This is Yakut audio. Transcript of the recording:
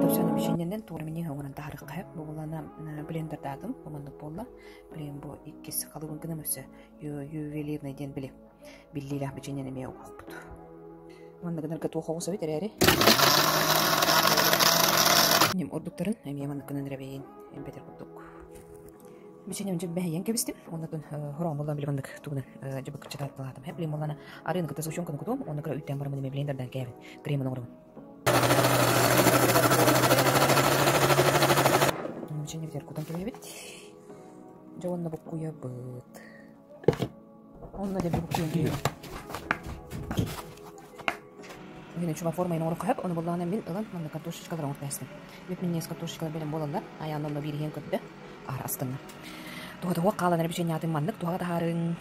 Өссө бичиэнньэнэн туора минньигэһи оҥорон таһаарыахха сөп. Бу буоллаҕына блендердаатым, бу маннык буолла. Билигин бу иккис халыыбын гынам өссө ювелирный диэн били биллиилээх бичиэнньэни эмиэ угуохпут. Манна гынарга туох оҕус эбит эрээри ньим ордуктарын эмиэ маннык гынан эрэбэйин эмбэтэр курдук. Бичиэнньэм дьэ бэһийэн кэбистим. Оннотун хороон буоллан били маннык тугунан дьыбыкчатаатталаатым. Билим буоллана арыыны кытта сгущенканы кутуом, уонна кыра үүттээн бараммын эмиэ блендердаан кээбин. Кремын оҥоробун. Бичиэнньэбитигэр кутан кэбиһэбит. Дьэ уонна буккуйабыт. Онно дэлби буккуйан киириэм. Мин үчүгэй формайын оҥорон хөп, ону буллаҕына мин ылан манна картошечкалар оҥорто истим. Бүт минньиэс картошечкалар бэлэм буолаллар. Айаан онно биир иһэн көрдө, аһара астынна. Туһа туһуох хаалан эрэ бичиэнньэҕитин маннык туһаҕа таһаарыҥ.